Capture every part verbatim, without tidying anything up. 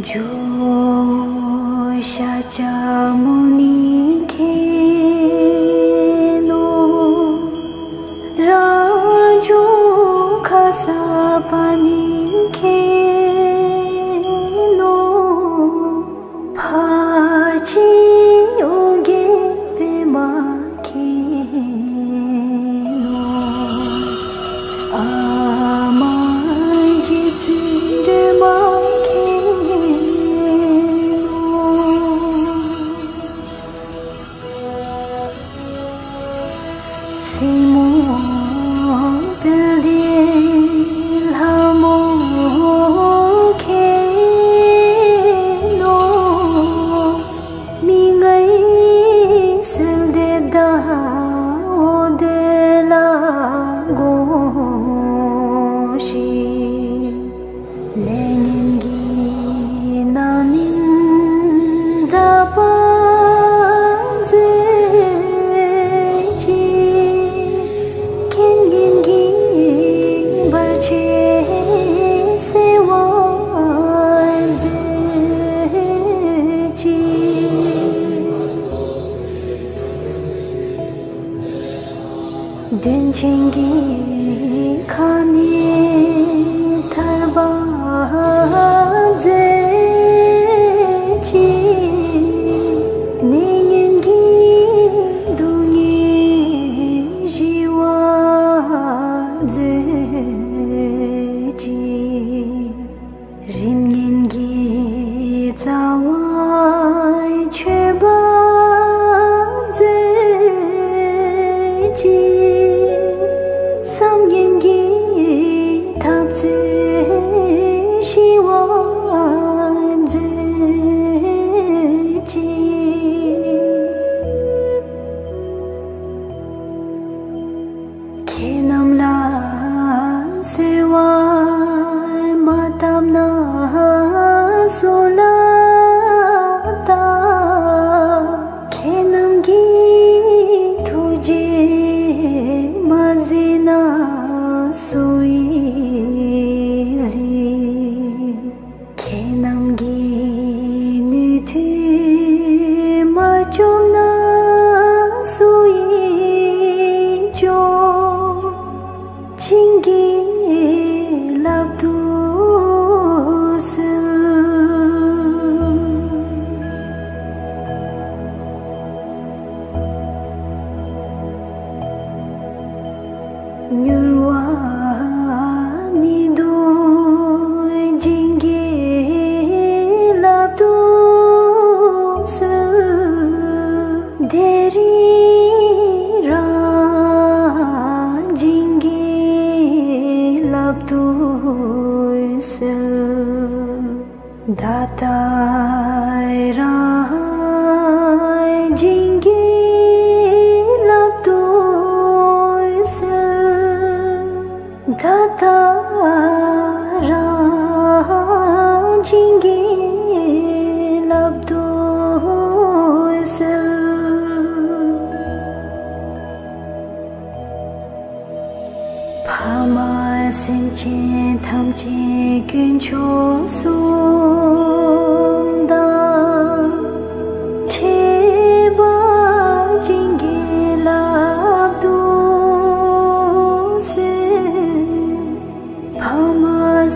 ཇོ་བོ་ཤཱཀྱ་མུ་ནི་མཁྱེན་ནོ། རང་བྱུང་ཁ་སརྤ་ཎི་མཁྱེན་ནོ། ཕར་ཕྱིན་ཨོ་རྒྱན་པདྨ་མཁྱེན་ནོ། ཨ་མ་རྗེ་བཙུན་སྒྲོལ་མ་མཁྱེན་ནོ། སྲིང་མོ་བཻ་ཌཱུརྱའི་ལྷ་མོ་མཁྱེན་ནོ། མི་མངོན་གསོལ་འདེབས་དང་འོ་དོད་ལ་དགོངས་ཤིག། ལས་ངན་གྱི་རྣམ་སྨིན་དག་པར་མཛོད་ཅིག། རྐྱེན་ངན་གྱི་བར་ཆད་སེལ་བར་མཛོད་ཅིག། གདོན་ཆེན་གྱི་ཁ་ནས་ཐར་པར་མཛོད་ཅིག། ནད་ངན་གྱི་སྡུག་བསྔལ་ཞི་བར་མཛོད་ཅིག། རིམས་ངན་གྱི་རྩ་བ་ཆོད་པར་མཛོད་ཅིག། བསམ་ངན་གྱི་འཐབ་རྩོད་ཞི་བར་མཛོད་ཅིག། ཁྱེད་རྣམས་ལ་གསོལ་བ་མ་བཏབ་ན་སུ་ལ་བཏབ། ཁྱེད་རྣམས་ཀྱི་ཐུགས་རྗེ་མ་གཟིགས་ན་སུ་ཡིས་གཟིགས། ཁྱེད་རྣམས་ཀྱི་ནུས་མཐུ་མ་བཅོམ་ན་སུ་ཡིས་བཅོམ། བྱིན་གྱིས་བརླབ་ཏུ་གསོལ། མྱུར་བ་ནུས་མཐུ་བྱིན་གྱིས་བརླབ་ཏུ་གསོལ། དེ་རིང་རང་བྱིན་གྱིས་བརླབ་ཏུ་གསོལ། ད་ལྟ་རང་བྱིན་གྱིས་བརླབ་ཏུ་གསོལ། ད་ལྟ་རང་བྱིན་གྱིས་བརླབ་ཏུ་གསོལ། ཕ་མ་སེམས་ཅན་ཐམས་ཅད་དཀོན་མཆོག་གསུམ་དང་། ཕྲད་པར་བྱིན་གྱིས་བརླབ་ཏུ་གསོལ། ཕ་མ་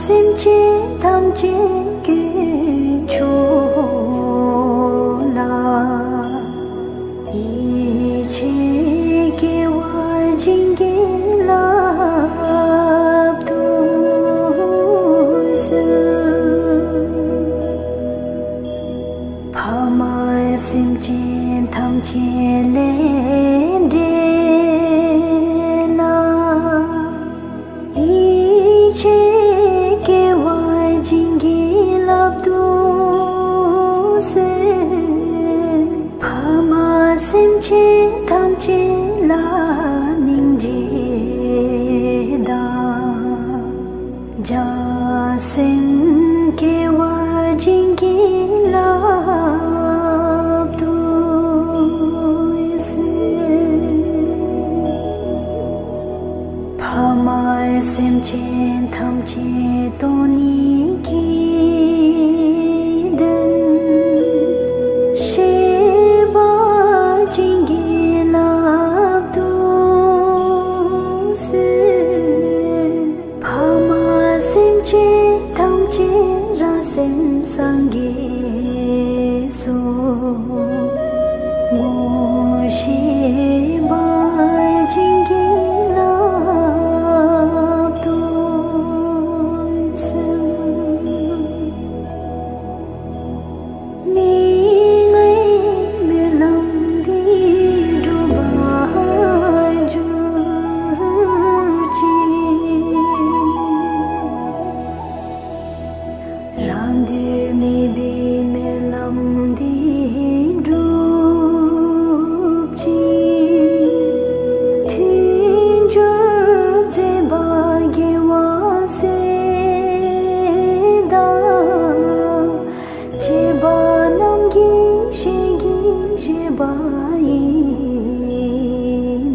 སེམས་ཅན་ཐམས་ཅད་དཀོན་མཆོག་ལ། ཡིད་ཆེས་དགེ་བ་བྱིན་གྱིས་བརླབ་ཏུ་གསོལ། ཕ་མ་སེམས་ཅན་ཐམས་ཅད་ལས་འབྲས་ལ། ཡིད་ཆེས་དགེ་བ་བྱིན་གྱིས་བརླབ་ཏུ་གསོལ། ཕ་མ་སེམས་ཅན་ཐམས་ཅད་ལ་སྙིང་རྗེ་དང་། བྱང་སེམས་དགེ་བ་བྱིན་གྱིས་བརླབ་ཏུ་གསོལ། ཕ་མ་སེམས་ཅན་ཐམས་ཅད་དོན་གཉིས་ཀྱི་ སེམས་སངས་རྒྱས་སོ། ངོ་ཤེས་པ་བྱིན་གྱིས་བརླབ་ཏུ་གསོལ། ནི་ངའི་སྨོན་ལམ་འདི་འགྲུབ་པར་གྱུར་ཅིག། རང་འདོད་མེད་པའི་སྨོན་ལམ་འདི་འགྲུབ་ཅིག། མཐུན་འགྱུར་མཛད་པ་རྒྱལ་བ་སྲས་དང་། བཅས་པ་རྣམས་ཀྱི་ཞལ་གྱིས་བཞེས་པ་ཡིན་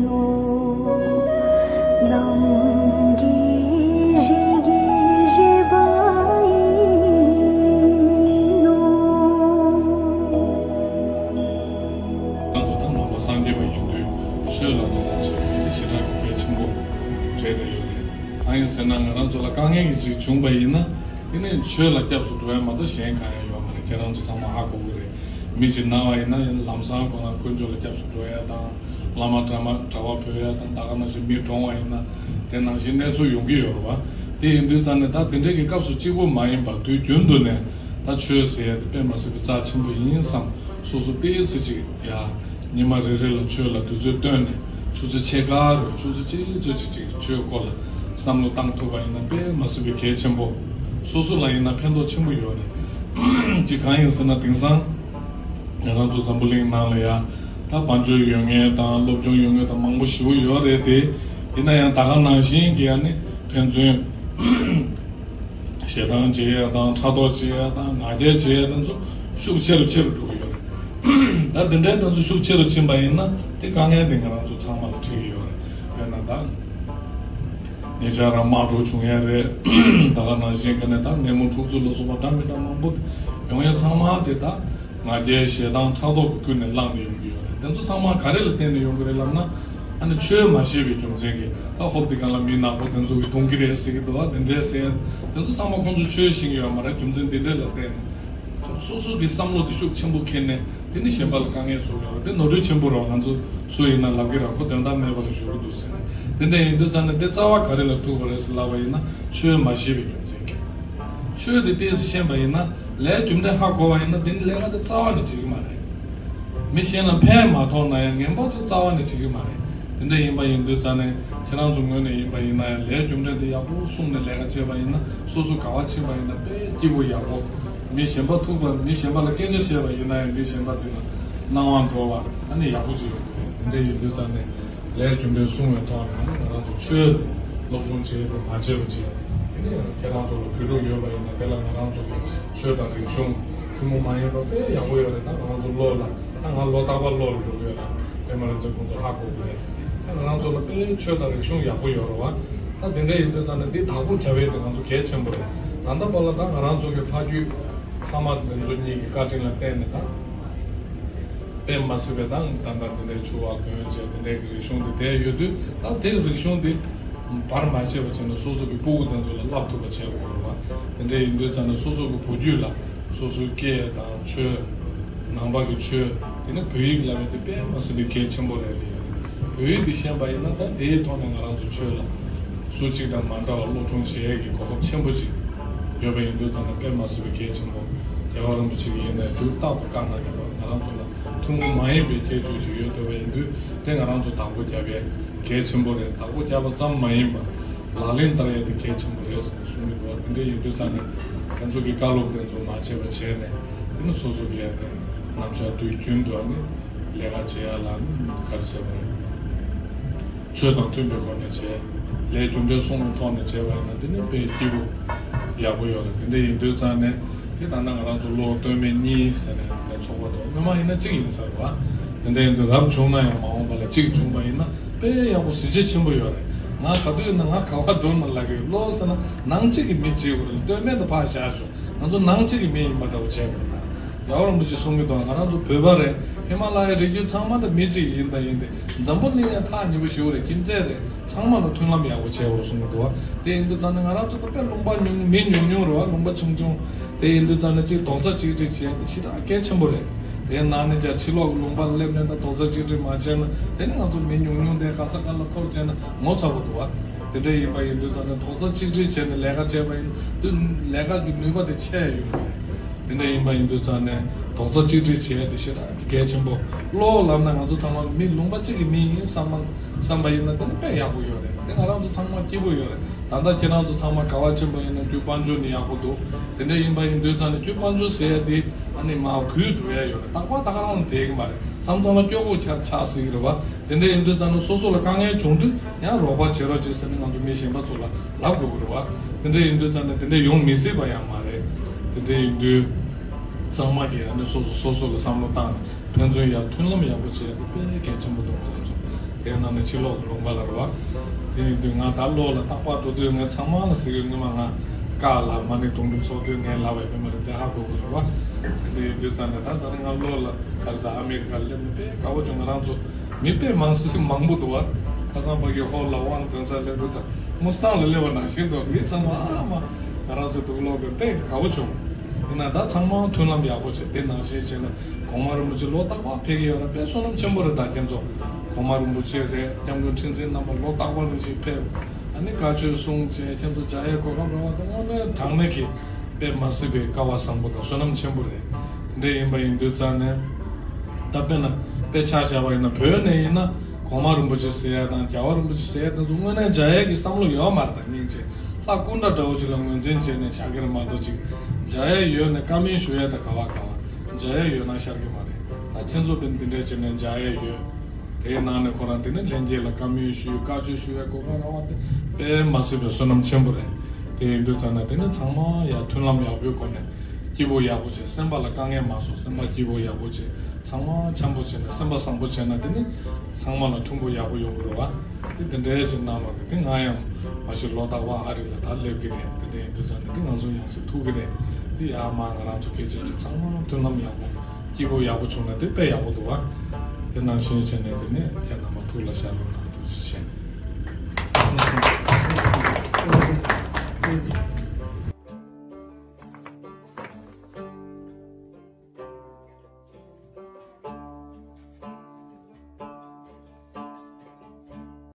ནོ། རྣམས་ཀྱི་ཞལ་གྱིས་བཞེས་པ་ཡིན་ནོ། ད་དུང་ད་ནང་པ་སངས་རྒྱས་པ་ཡིན་དུས་ཆོས་ལ་དོ་སྣང་བྱེད་པ་དེ་ཞེ་དྲག་གི་གལ་ཆེན་པོ་རེད་དེ་ཡོད་རེད། གང་ཡིན་ཟེར་ན་ང་རང་ཚོ་ལ་དཀའ་ངལ་གྱི་ཅིག་བྱུང་པ་ཡིན་ན། དེ་ནས་ཆོས་ལ་སྐྱབས་སུ་འགྲོ་ཡ་མ་གཏོགས་གཞན་གང་ཡང་ཡོད་མ་རེད། ཁྱེད་རང་ཚོ་ཚང་མ་ཧ་གོ་གི་རེད། མི་གཅིག་ན་བ་ཡིན་ན་ཡང་ལམ་སང་ཁོ་རང་དཀོན་མཆོག་ལ་སྐྱབས་སུ་འགྲོ་ཡ་དང་། བླ་མ་གྲྭ་མ་གྲྭ་པ་འབོད་ཡ་དང་། ད་ག་ནང་བཞིན་མི་གྲོངས་བ་ཡིན་ན་དེ་ནང་བཞིན་གནས་ཚུལ་ཡོང་གི་ཡོད་རེད་བ། དེ་ཡིན་དུས་ཙང་ནས་ད་དེ་འདྲའི་གི་སྐབས་སུ་གཅིག་པུ་མ་ཡིན་པར་དུས་རྒྱུན་དུ་ནས་ད་ཆོས་ཟེར་ཡ་དེ་དཔེ་མ་སྲིད་པའི་རྩ་ཆེན་པོ་ཡིན་བསམ། སོ་སོ་ཏོག་ཙམ་ཅིག་ཡ། ཉི་མ་རེ་རེ་ལ་ཆོས་ལ་དུས་ཚོད་བཏོན་ནས་ཆུ་ཚོད་ཕྱེད་ཀ་རེ་ཆུ་ཚོད་གཅིག་ཚོད་ཅིག་ཅིག་ཆོས་སྐོར་ལ་བསམ་བློ་བཏང་ཐུབ་པ་ཡིན་ན་དཔེ་མ་སྲིད་པའི་གལ་ཆེན་པོ། སོ་སོ་ལ་ཡིན་ན་ཕན་ཐོགས་ཆེན་པོ་ཡོད་རེད། ཅིག་གང་ཡིན་ཟེར་ན་དེང་སང་ང་རང་ཚོ་འཛམ་བུ་གླིང་ནང་ལ་ཡ་ད་དཔལ་འབྱོར་ཡོད་མཁན་དང་སློབ་སྦྱོང་ཡོད་མཁན་དང་མང་པོ་ཞེ་པོ་ཡོད་རེད་དེ། ཡིན་ན་ཡང་ད་ག་ནང་བཞིན་གྱི་ཡ་ནི་ཕན་ཚུན། ཞེ་སྡང་བྱེད་ཡ་དང་ཕྲག་དོག་བྱེད་ཡ་དང་ང་རྒྱལ་བྱེད་ཡ་དེ་ཚོ་ཤུགས་ཆེ་རུ་ཆེ་རུ་འགྲོ་གི་ཡོད་རེད། ད་དེ་འདྲའི་དེ་ཚོ་ཤུགས་ཆེ་རུ་ཕྱིན་པ་ཡིན་ན་དེ་དཀའ་ངལ་དེ་ང་རང་ཚོ་ཚང་མ་ལ་འཕྲད་ཀྱི་ཡོད་རེད། དཔེར་ན་ད་ཉེ་ཆར་རང་དམག་འཁྲུག་བྱུང་ཡ་རེད། ད་ག་ནང་བཞིན་ག་ནས་ད་ནད་མུག་འཁྲུག་རྩོད་ལ་སོགས་པ་འདྲ་མི་འདྲ་མང་པོ་ཡོང་ཡ་ཚང་མ་དེ་ད། ང་རྒྱལ་ཞེ་སྡང་ཕྲག་དོག་གི་ཀུན་ནས་བསླངས་ནས་ཡོང་གི་ཡོད་རེད། དེ་ཚོ་ཚང་མ་ག་རེ་ལ་བརྟེན་ནས་ཡོང་གི་རེད་ལབ་ན། ཨ་ནི་ཆོས་མ་ཤེས་པའི་རྒྱུ་མཚན་གྱིས་ད་ཧོབ་དེ་གང་ལ་མི་ནག་པོ་དེ་ཚོ་གིས་གཏོང་གི་རེད་ཟེར་གྱི་འདུག་ཨ། དེ་འདྲས་ཟེར་དེ་ཚོ་ཚང་མ་ཁོང་ཚོ་ཆོས་ཤེས་ཀྱི་ཡོད་མ་རེད། རྒྱུ་མཚན་འདི་འདྲས་ལ་བརྟེན་ནས་སོ་སོ་གི་བསམ་བློ་དེ་ཤུགས་ཆེན་པོ་འཁྱེར་ནས་དེ་ནི་གཞན་པ་ལ་དཀའ་ངལ་བཟོ་གི་ཡོད་རེད། དེ་ནོར་འཁྲུལ་ཆེན་པོ་རེད་བ། ང་ཚོ་སུ་ཡིན་ན་ལབ་ཀྱི་རེད། ཁོ་དོན་དག་མེད་པ་ལ་བཞུགས་ཀྱི་འདུག་ཟེར་ནས་དེ་འདྲས་ཡིན་དུས་ཙང་ནས་དེ་རྩ་བ་ག་རེ་ལ་ཐུག་པ་རེད་ཟེར་ལབ་པ་ཡིན་ན་ཆོས་མ་ཤེས་པའི་རྒྱུ་མཚན་གྱིས། ཆོས་དེ་ཏོག་ཙམ་ཤེས་པ་ཡིན་ན། ལས་རྒྱུ་འབྲས་ཧ་གོ་བ་ཡིན་ན་དེ་ནི་ལས་ཀ་དེ་རྩ་བ་ནས་བྱེད་ཀྱི་མ་རེད། མི་གཞན་ལ་ཕན་མ་ཐོགས་ན་ཡང་ངན་པ་ཅིག་རྩ་བ་ནས་བྱེད་ཀྱི་མ་རེད། དེ་འདྲ་ཡིན་པ་ཡིན་དུས་ཙང་ནས་ཁྱེད་རང་ཚོ་ངོས་ནས་ཡིན་པ་ཡིན་ན་ཡང་ལས་རྒྱུ་འབྲས་དེ་ཡག་པོ་བསྲུངས་ནས་ལས་ཀ་བྱས་པ་ཡིན་ན། སོ་སོ་དགའ་བ་ཕྱིན་པ་ཡིན་ན་དཔེ་སྐྱིད་པོ་ཡག་པོ། མི་གཞན་པ་ཐུག་པ་མི་གཞན་པ་ལ་སྐད་ཆ་བཤད་པ་ཡིན་ན་ཡང་མི་གཞན་པ་དེ་ལ་སྣང་བ་འགྲོ་བ་ཨ་ནི་ཡག་པོ་ཅིག་ཡོང་གི་རེད། དེ་འདྲ་ཡིན་དུས་ཙང་ནས། ལས་རྒྱུ་འབྲས་བསྲུང་བའི་ཐོག་ནས་ང་རང་ཚོ་ཆོས་སློབ་སྦྱོང་བྱེད་དེ་མ་བྱས་པ་བྱས། དེ་ནས་ཁྱེད་རང་ཚོ་ལ་བོད་ཕྲུག་ཡོད་པ་ཡིན་ན་དེ་ལ་ང་རང་ཚོ་གི་ཆོས་དང་རིག་གཞུང་ཐུན་མོང་མ་ཡིན་པ་དཔེ་ཡག་པོ་ཡོད་རེད། ད་ང་རང་ཚོ་བློ་ལ་ད་ང་ལོ་རྟག་པར་བློ་ལ་འགྲོ་གི་ཡོད་རེད། པད་མ་རིག་འཛིན་ཁོང་ཚོ་ཧ་གོ་གི་རེད། ད་ང་རང་ཚོ་ལ་དཔེ་ཆོས་དང་རིག་གཞུང་ཡག་པོ་ཡོད་རེད་བ། ད་དེ་འདྲ་ཡིན་དུས་ཙང་ནས་འདི་བདག་པོ་རྒྱབ་ཡས་དེ་ང་ཚོ་གལ་ཆེན་པོ་རེད། ད་ལྟ་བར་ལ་ད་ང་རང་ཚོ་གི་ཕ་རྒྱུད་ཕ་མ་དེ་ཚོ་གཉིས་ཀྱི་བཀའ་དྲིན་ལ་བརྟེན་ནས་ད། དཔེ་མ་སྲིད་པའི་དང་ད་ལྟ་འདི་འདྲའི་ཆུ་བ་གོན་བྱས་འདི་འདྲའི་གི་རིག་གཞུང་འདི་དེ་ཡོད་དུས། ད་དེ་རིག་གཞུང་འདི་བར་མ་ཆད་པ་བྱས་ནས་སོ་སོ་གི་སྤུ་གུ་དེ་ཚོ་ལ་བསླབ་ཐུབ་པ་བྱེད་དགོས་རེད་བ། དེ་འདྲའི་ཡིན་དུས་ཙང་ནས་སོ་སོ་གི་བུ་རྒྱུད་ལ་སོ་སོའི་སྐད་དང་ཆོས། ནང་པ་གི་ཆོས། དེ་ནས་བོད་ཡིག་ལབ་ཡ་དེ་དཔེ་མ་སྲིད་པའི་གལ་ཆེན་པོ་རེད་དེ། བོད་ཡིག་འདི་ཤེས་པ་ཡིན་ན་ད་དེའི་ཐོག་ནས་ང་རང་ཚོ་ཆོས་ལ་སུ་གཅིག་དང་མ་འདྲ་བ་སློབ་སྦྱོང་བྱེད་ཡས་ཀྱི་གོ་སྐབས་ཆེན་པོ་ཅིག་ཡོད་པ་ཡིན་དུས་ཙང་ནས་དཔེ་མ་སྲིད་པའི་གལ་ཆེན་པོ། རྒྱལ་བ་རིན་པོ་ཆེ་གིས་ཡིན་ནའི་དུས་རྟག་ཏུ་བཀའ་གནང་ཡོད་པ། ང་རང་ཚོ་ལ་ཐུན་མོང་མ་ཡིན་པའི་ཁྱད་ཆོས་ཅིག་ཡོད་བསྡད་པ་ཡིན་དུས་དེ་ང་རང་ཚོ་བདག་པོ་རྒྱབ་ཡས་གལ་ཆེན་པོ་རེད། བདག་པོ་རྒྱབ་པ་ཙམ་མ་ཡིན་པར་ལག་ལེན་བསྟར་ཡས་དེ་གལ་ཆེན་པོ་རེད་ཟེར་ནས་གསུང་གི་འདུག་བ། དེ་འདྲ་ཡིན་དུས་ཙང་ནས་དེ་ཚོ་གི་བཀའ་སློབ་དེ་ཚོ་མ་བརྗེད་པ་བྱས་ནས་དེ་ནི་སོ་སོ་གི་ཡ་དེ་ནམ་ཞག་དུས་རྒྱུན་དུ་ཨ་ནི་ལས་ཀ་བྱེད་ཡ་ལ་ནི་ག་རེ་ཟེར་བ་རེད། ཆོས་དང་མཐུན་པའི་སྒོ་ནས་བྱས། ལས་རྒྱུ་འབྲས་བསྲུངས་པའི་ཐོག་ནས་བྱས་པ་ཡིན་ན་དེ་ནི་དཔེ་སྐྱིད་པོ་ཡག་པོ་ཡོད་རེད། དེ་འདྲ་ཡིན་དུས་ཙང་ནས་དེ་ད་ལྟ་ང་རང་ཚོ་ལོ་སྟོད་སྨད་གཉིས་ཟེར་ནས་ཚོགས་པ་དང་སྔོན་མ་ཡིན་ན་གཅིག་ཡིན་ས་རེད་བ། དེ་འདྲ་ཡིན་དུས་རབ་བྱུང་ན་ཡང་མ་འོངས་པ་ལ་གཅིག་བྱུང་པ་ཡིན་ན་དཔེ་ཡག་པོ་གཟི་བརྗིད་ཆེན་པོ་ཡོད་རེད། ང་ག་དུས་ཡིན་ན་ང་ག་བ་འགྲོ་ན་ལབ་ཀྱི་ཡོད། བློ་ཟེར་ན་ནང་གཅིག་གི་མི་བྱེད་དགོས་རེད། སྟོད་སྨད་དུ་ཕར་བཞག་ཤོག་ང་ཚོ་ནང་གཅིག་གི་མི་ཡིན་པ་འདྲ་བོ་བྱས་པ་རེད། ད་རྒྱལ་བ་རིན་པོ་ཆེ་གསུང་གི་འདུག་ང་རང་ཚོ་བོད་པ་རེད། ཧི་མ་ལ་ཡའི་རི་རྒྱུད་ཚང་མ་དང་མི་གཅིག་ཡིན་དང་ཡིན་ཏེ། འཛམ་བུ་གླིང་ཡང་ཐག་ཉེ་པོ་ཞེ་པོ་རེད། ཁྱིམ་མཚེས་རེད། ཚང་མ་ལ་མཐུན་ལམ་ཡག་པོ་བྱེད་དགོས་གསུངས་ཀྱི་འདུག་བ། དེ་ཡིན་དུས་ཙང་ནས་ང་རང་ཚོ་ད་དཔེ་ལུང་པ་ཉུང་མི་ཉུང་ཉུང་རེད་བ། ལུང་པ་ཆུང་ཆུང་། དེ་ཡིན་དུས་ཙང་ནས་གཅིག་རྡོག་རྩ་གཅིག་སྒྲིལ་བྱེད་ཞེ་དྲག་གལ་ཆེན་པོ་རེད། དེའི་ནང་ནས་ཀྱང་ཕྱི་ལོགས་ཀྱི་ལུང་པར་སླེབས་ནས་ད་རྡོག་རྩ་གཅིག་སྒྲིལ་མ་བྱས་ན། དེ་ནི་ང་ཚོ་མི་ཉུང་ཉུང་དེ་ག་ས་ག་ལ་འཐོར་བྱས་ན་ངོ་ཚ་པོ་འདུག་བ། དེ་འདྲ་ཡིན་པ་ཡིན་དུས་ཙང་ནས་རྡོག་རྩ་གཅིག་སྒྲིལ་བྱས་ནས་ལས་ཀ་བྱས་པ་ཡིན་དུས་ལས་ཀ་གི་ནུས་པ་དེ་ཆེ་ཡོང་གི་རེད། དེ་འདྲ་ཡིན་པ་ཡིན་དུས་ཙང་ནས་རྡོག་རྩ་གཅིག་སྒྲིལ་བྱས་ཏེ་ཞེ་དྲག་གལ་ཆེན་པོ། བློ་ལབ་ན་ང་ཚོ་ཚང་མ་མི་ལུང་པ་གཅིག་གི་མི་ཡིན་བསམ་བསམ་པ་ཡིན་ན་དེ་ནི་དཔེ་ཡག་པོ་ཡོད་རེད། དེ་ང་རང་ཚོ་ཚང་མ་སྐྱིད་པོ་ཡོད་རེད། ད་ལྟ་ཁྱེད་རང་ཚོ་ཚང་མ་ག་བ་ཕྱིན་པ་ཡིན་ན་རྒྱུ་དཔལ་འབྱོར་ནི་ཡག་པོ་འདུག་དེ་འདྲ་ཡིན་པ་ཡིན་དུས་ཙང་ནས་རྒྱུ་དཔལ་འབྱོར་ཟེར་ཡ་དེ་ཨ་ནི་མར་རྒུད་འགྲོ་ཡ་ཡོད་རེད། རྟག་པར་ད་ག་རང་ལ་བསྡད་ཀྱི་མ་རེད། མཚམས་མཚམས་ལ་སྐྱོ་པོ་ཆགས་ཆགས་སྲིད་ཀྱི་རེད་བ། དེ་འདྲ་ཡིན་དུས་ཙང་ནས་སོ་སོ་ལ་དཀའ་ངལ་བྱུང་དུས་ཡང་རོགས་པ་བྱེད་རོགས་བྱེད་ཟེར་ནས་ང་ཚོ་མི་གཞན་པ་ཚོ་ལ་ལབ་དགོས་ཀྱི་རེད་བ། དེ་འདྲ་ཡིན་དུས་ཙང་ནས་དེ་འདྲ་ཡོང་མི་སྲིད་པ་ཡང་མ་རེད། དེ་འདྲ་ཡིན་དུས་ཚང་མ་གིས་ཨ་ནི་སོ་སོ་སོ་སོ་ལ་བསམ་བློ་བཏང་ནས་ཕན་ཚུན་ཡར་མཐུན་ལམ་ཡག་པོ་བྱེད་ཡག་དེ་དཔེ་གལ་ཆེན་པོ་འདུག་ང་རང་ཚོ། དེའི་ནང་ནས་ཕྱི་ལོགས་ཀྱི་ལུང་པ་ལ་རེད་བ། དེ་ཡིན་དུས་ང་ད་ལོག་ལ་རྟག་པར་འགྲོ་དུས་ངས་ཚང་མ་ལ་ཟེར་གི། སྔོན་མ་ང་ཀ་ལ་མ་ཎི་དུང་སྒྲུབ་ཚོགས་དུས་ངས་ལབ་པའི་དཔེ་མ་རེད། མཛད་ཧ་གོ་གི་རེད་བ། དེ་འདྲ་ཡིན་དུས་ཙང་ནས་ད་ད་ནི་ང་ལོག་ལ་ག་རེ་ཟ་ཨ་མི་རི་ཀར་སླེབས་ནས་དཔེ་དགའ་པོ་བྱུང་། ང་རང་ཚོ་མི་དཔེ་མང་སྲིད་མང་པོ་འདུག་བ། ཁ་སང་ཕ་གི་ཧོལ་ལ་དབང་དོན་ས་སླེབས་དུས་ད་མུ་སི་ཏང་ལ་སླེབས་པ་ནང་བཞིན་འདུག་མི་ཚང་མ་ཨ་མ་ང་རང་ཚོ་འདུག་ལོག་པའི་དཔེ་དགའ་པོ་བྱུང་། ཡིན་ན་ད་ཚང་མ་མཐུན་ལམ་ཡག་པོ་བྱས། དེ་ནང་བཞིན་བྱས་ནས་གོང་མ་རིན་པོ་ཆེ་ལོ་རྟག་པར་ཕེབས་ཀྱི་ཡོད་རེད། དཔེ་བསོད་ནམས་ཆེན་པོ་རེད། ད་ཁྱེད་ཚོ་གོང་མ་རིན་པོ་ཆེ་རེད། སྐྱབས་མགོན་ཁྲི་འཛིན་རྣམ་པ་ལོ་རྟག་པར་རིམ་བཞིན་ཕེབས། ཨ་ནི་བཀའ་ཆོས་གསུང་བྱས། ཁྱེད་ཚོ་འཇའ་ཡལ་གོ་སྐབས་རག་པ་དེ་དངོས་གནས་དྲང་གནས་ཀྱི་དཔེ་མ་སྲིད་པའི་སྐལ་བ་བཟང་པོ་དང་བསོད་ནམས་ཆེན་པོ་རེད། དེ་འདྲ་ཡིན་པ་ཡིན་དུས་ཙང་ནས་ད་དཔེར་ན་དཔེ་ཆ་བཞག་པ་ཡིན་ན་བོད་ནས་ཡིན་ན་གོང་མ་རིན་པོ་ཆེ་ཟེར་ཡ་དང་རྒྱལ་བ་རིན་པོ་ཆེ་ཟེར་ཡ་དེ་ཚོ་དངོས་གནས་འཇའ་ཡལ་གྱི་བསམ་བློ་ཡོད་མ་རེད། ད་སྙིང་རྗེ། ལྷ་སྐུ་འདྲ་འདྲ་བོ་ཅིག་ལ་ངོས་འཛིན་བྱས་ནས་བཞག་གི་རེད་མ་གཏོགས་ཅིག་འཇའ་ཡལ་ཡོད་ནས་བཀའ་མོལ་ཞུ་ཡ་ད་ག་བ་ག་བ། འཇའ་ཡལ་ཡོད་ན་ཤར་གི་མ་རེད། ད་ཁྱེད་ཚོ་དཔེ་འདི་འདྲ་བྱས་ནས་འཇའ་ཡལ་ཡོད། དེའི་ནང་ནས་ཁོ་རང་དེ་ནི་ལྷན་རྒྱས་ལ་བཀའ་མོལ་ཞུས། བཀའ་ཆོས་ཞུ་བའི་གོ་སྐབས་རག་པ་དེ་དཔེ་མ་སྲིད་པའི་བསོད་ནམས་ཆེན་པོ་རེད། དེ་ཡིན་དུས་ཙང་ནས་དེ་ནི་ཚང་མ་ཡར་མཐུན་ལམ་ཡག་པོའི་སྒོ་ནས་སྐྱིད་པོ་ཡག་པོ་བྱས། སེམས་པ་ལ་དཀའ་ངལ་མ་བཟོ། སེམས་པ་སྐྱིད་པོ་ཡག་པོ་བྱས། ཚང་མ་འཆམ་པོ་བྱས་ནས་སེམས་པ་བཟང་པོ་བྱས་ན་དེ་ནི་ཚང་མ་ལ་མཐུན་པོ་ཡག་པོ་ཡོང་གི་རེད་བ། དེ་དེ་འདྲའི་ཅིག་གནང་རོགས་གྱིས། དེ་ང་ཡང་མ་གཞི་ལོ་རྟག་པར་ཨ་རི་ལ་ད་སླེབས་ཀྱི་རེད། དེ་འདྲ་ཡིན་དུས་ཙང་ནས་དེ་ང་ཚོ་ཡང་སེ་ཐུག་གི་རེད། དེ་ཡར་མར་ང་རང་ཚོ་སྐད་ཆ་ཅིག་ཚང་མ་མཐུན་ལམ་ཡག་པོ་སྐྱིད་པོ་ཡག་པོ་བྱུང་ན་དེ་དཔེ་ཡག་པོ་འདུག་བ། དེ་ནང་བཞིན་བྱས་ནས་དེ་ནས་ཁྱེད་རྣམ་པ་ཐུགས་ལ་བཞག་རོགས་གནང་། ཐུགས་རྗེ་ཆེ།